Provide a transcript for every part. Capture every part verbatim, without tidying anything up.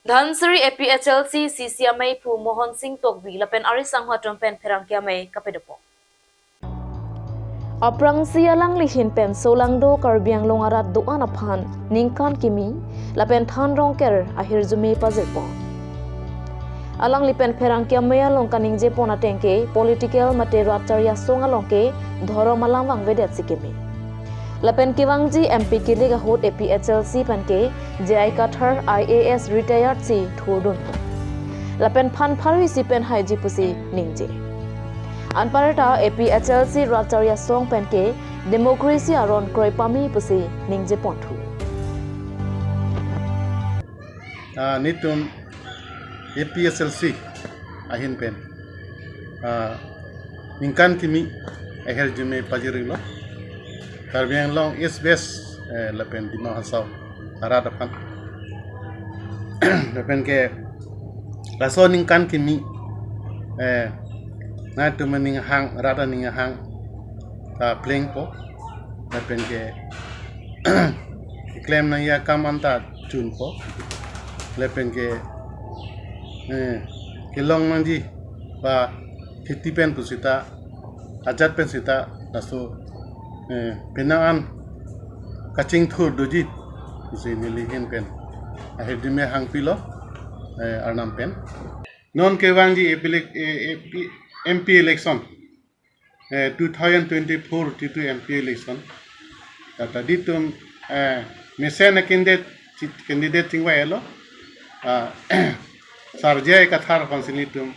Dhansiri A P H L C C C amei aphu Mohon Sing Tokbi lapen ari sangho atum pen pherangke amei kapedopo. Aphrangsi alangli ahin pen solangdo Karbi Anglong arat do-an aphan ningkan kimi lapen than rongker ahirjume pajirpo. Alangli pen pherangke amei along kaningjepon ateng ke political mate rat charli asong along ke dhorom alam vangvedet si kimi. Lapen kevangji M P kilik ahut A P H L C pen ke J I Kathar I A S retired si thurdun. Lapen phan pharo isi pen haiji pusi ningje. Anparta A P H L C rat charli asong pen ke democracy aron kroi pame pusi ningjeponthu. Ah, netum A P H L C ahin pen, ah, ningkan kimi ahirjume pajirlo. Karbi Anglong East West, eh, lapen Dima Hasao arat aphan. Lapen ke laso ningkan kimi, eh, nangtum aning ahang, rat aning ahang ta plengpo. Lapen ke keklem nangji akam anta chunpo. Lapen ke, eh, kelong nangji ba kheti pen pusita, ajat pen sita laso, eh, penang an kachingthur doji pusi neli ahin pen ahirjume hangpilo, eh, Arnam pen. Non kevangji A P elec-, eh, A P, M P election, eh, two thousand twenty-four T two M P election. Tata ditum, eh, mesen a candidate, candidate chingvailo. Ah, Sar J I Kathar aphan si nelitum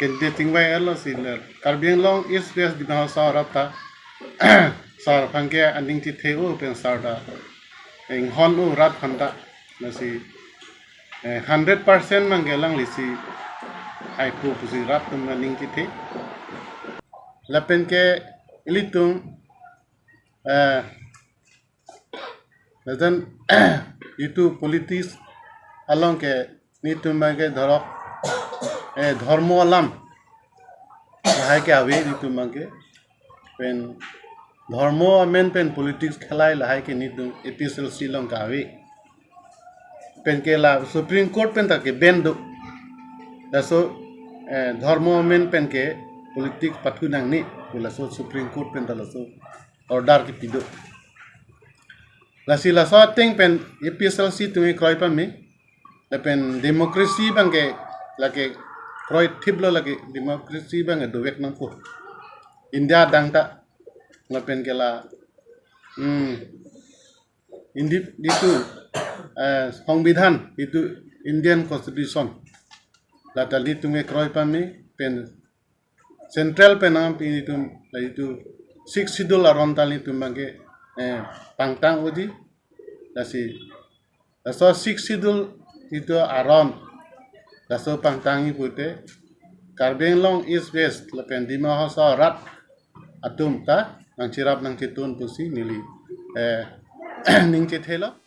candidate chingvailo si le Karbi Anglong East West Dima Hasao arat ta sar aphan ke aning chethe-o pen sar ta inghon-o rat aphan ta, lasi, eh, hundred percent abang ke alangli si haipo pusi rat atum aning chethe. Lapen ke ilitum, eh, lapen itum politics along ke netum abang ke dhorok, eh, dhormo alam lahai ke ave netum abang ke. Pen dhormo amen pen politics khelai lahai ke netum A P H L C along ke ave. Pen ke la Supreme Court pen ta ke ban do. Laso, eh, dhormo amen pen ke politics pathu nangne, laso Supreme Court pen ta laso order kepi do. Lasi laso ateng pen A P H L C atum ke kroi pame. Lapen democracy abang ke lake kroithiplo, lake democracy abang ke dovek nangpo. India adang ta lapen ke la, hmm, indi-, itum, eh, songbidhan, itum Indian Constitution, la ta netum ke kroi pame pen central pen nangpi itum, la itum Sixth Schedule aron ta netum abang ke, eh, pangtang-oji. Lasi laso Sixth Schedule itum aron laso pangtangji pute Karbi Anglong East West lapen Dima Hasao arat atum ta nangcherap nangchetun pusi neli, eh, ning chethelo.